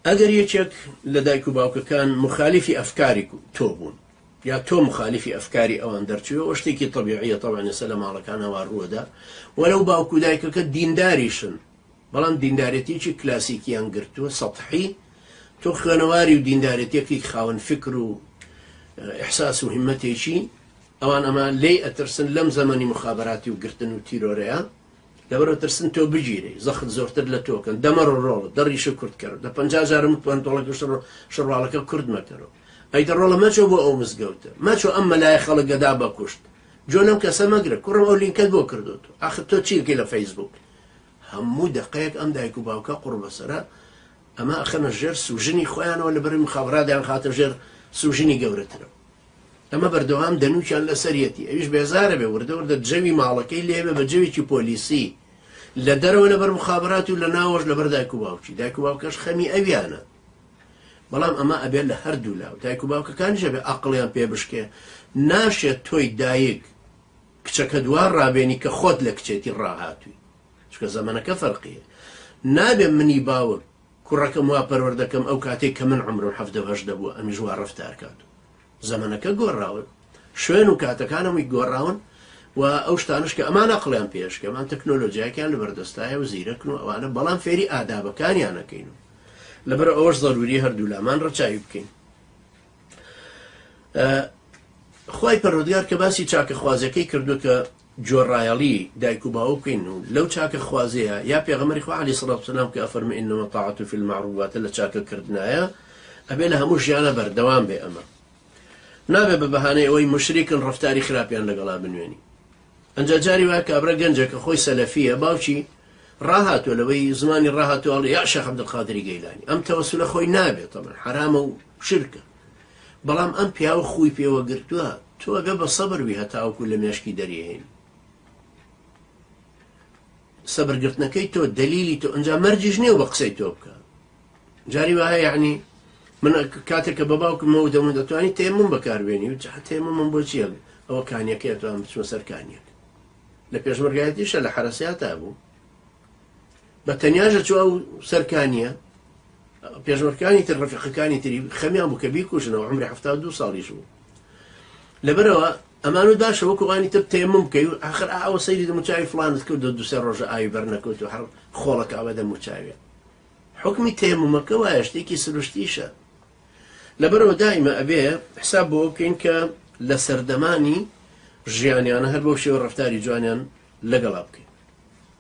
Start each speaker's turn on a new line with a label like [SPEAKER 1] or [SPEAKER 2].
[SPEAKER 1] ئەگەر یەکێک لە دایک و باوکەکان مخالیفی ئەفکاری تۆ بوون یا تۆ مخالیفی ئەفکاری ئەوان دەرچووی ئەوە شتێکی تەبیعیە تەبعەن ئێستا لە ماڵەکان وا ڕووەدا وەلەو باوک و دایکەکە دینداریشن بەڵام دیندارێتیەکی کلاسیکیان گرتووە سەتحی تۆ خوێنەواری و دیندارێتیەکی خاوەن فکر و ئیحساس و هیمەتێکی ئەوان ئەمە لێی ئەترسن لەم زەمەنی مخابراتی و گرتن و تیرۆرەیە لەبەرئەوە ترسن تۆ بگیرێی زەخت زۆرتر لە تۆ کەن دەمەڕۆ ڕۆڵە دە ڕیشە کورت کەرەوە دە 50 جارم پانتۆڵەکە شەڕواڵەکە کورت مەکەرەوە ئەی دە ڕۆڵە مەچۆ بۆ ئەو مزگەوتە مەچۆ ئەم مەلایە خەڵک گەدا بەکوشت جۆ لەم کەسە مەگرە کوڕم ئەو لینکەت بۆ کردوت ئاخر تۆ چیەکەی لە فەیسبوک هەموو دەقەیەک ئەم دایک و باوکە قوڕ بەسەرە ئەمە ئەخەنە ژێر سوژنی خۆیانەوە لەبەر مخابرات دەیان خاتە ژێر سوژنی گەورەترەوە ئەمە بەردەوام دەنووکیان لەسەریەتی، ئەویش بێزارە بێ وردە وردە جەوی ماڵەکەی لێ بێ بە جەوێکی پۆلیسی، لە دەرەوە لەبەر موخابەرات و لە ناوەوەش لەبەر دایک و باوکی، دایک و باوکەش خەمی ئەویانە. بەڵام ئەمە ئەبێ لە هەردوو لا و دایک و باوکەکانیش ئەبێ ئەقڵیان پێ بشکێ، ناشێت تۆی دایک کچەکەت وا ڕابێنی کە خۆت لە کچێتی ڕاهاتووی، چونکە زەمەنەکە فەرقیە. نابێ منی باوک کوڕەکەم وا پەروەردەکەم ئەو کاتەی کە من عومرم حەڤدە و هەژدە بووە ئەمیش وا ڕەفتار کات و زەمەنەکە گۆڕاون شوێن و کاتەکان هەمووی گۆڕاون و ئەو شتانش کە ئەمان ئەقڵیان پێشکە ئەمان تەکنۆلۆژیاکیان لەبەردەستایە و زیرەکن و ئەوانە بەڵام فێری ئادابەکانیان ئەکەین و لەبەر ئەوەش زەروری هەردوو لامان ڕەچاوی بکەین خوای پەروەردگار کە باسی چاکەخوازەکەی کردووە کە گوێڕایەڵی دایک و باوک بکەین و لەو چاکە خوازەیە یا پێغەمبەری خوا علیە سڵات وسلام کە ئەفەرموێ انما الطاعة فی المعروف واتە لە چاکە کردنایە ئەبێ لە هەموو ژیانە بەردەوام بێ ئەمە نابێ بە بەهانەی ئەوەی مشریکن ڕەفتاری خراپیان لەگەڵا بنوێنی ئەنجا جاری وایە کابرا گەنجێکە خۆی سەلەفیە باوکی ڕاهاتوە لەوەی زمانی ڕاهاتوە ئەڵێ یا شێخ عەبدولقادری گەیلانی ئەم تەوەسولە خۆی نابێت تەبعەن حەرامە و شرکە بەڵام ئەم پیاوە خووی پێوە گرتووە تۆ ئەبێ بە سەبر بی هەتاوەکو لە مێشکی دەریهێنی سەبر گرتنەکەی تۆ دەلیلی تۆ ئەنجا مەرجیش نییە بە قسەی تۆ بکە جاری وایە یعنی من کاتێک کە بە باوکمەوە دەمون دەتوانی تێمم بەکاربێنی و تێمم بۆ چییە ئەوە کانیەکەی توان بچمە سەر کانیەک لە پێشمەرگایەتیشە لە حەرەسیاتا بوو بە تەنیاژە چوە ئەو سەرکانیە پێشمەرگەکانی تر ڕەفیقەکانی تری خەمیان بوو کە بیکوژنەوە عمری 72 ساڵیش بوو لەبەرەوە ئەمانو باشە وەکو ئانی تر تەیەموم بکەی و ئاخر ئاوە سەیری دەموچاوی فڵانت کرد و دوسێ ڕۆژە ئاوی بەر نەکەوت و هەر خۆڵەکە ئەوە دەموچاویە حکمی تەیەمومەکە وایە شتێکی سروشتیشە لەبەرەوە دائیمە ئەبێ حساب بۆ بکەین کە لە سەردەمانی ژیانیانە هەر بەو شێوە ڕەفتاری جوانیان لەگەڵا بکەین.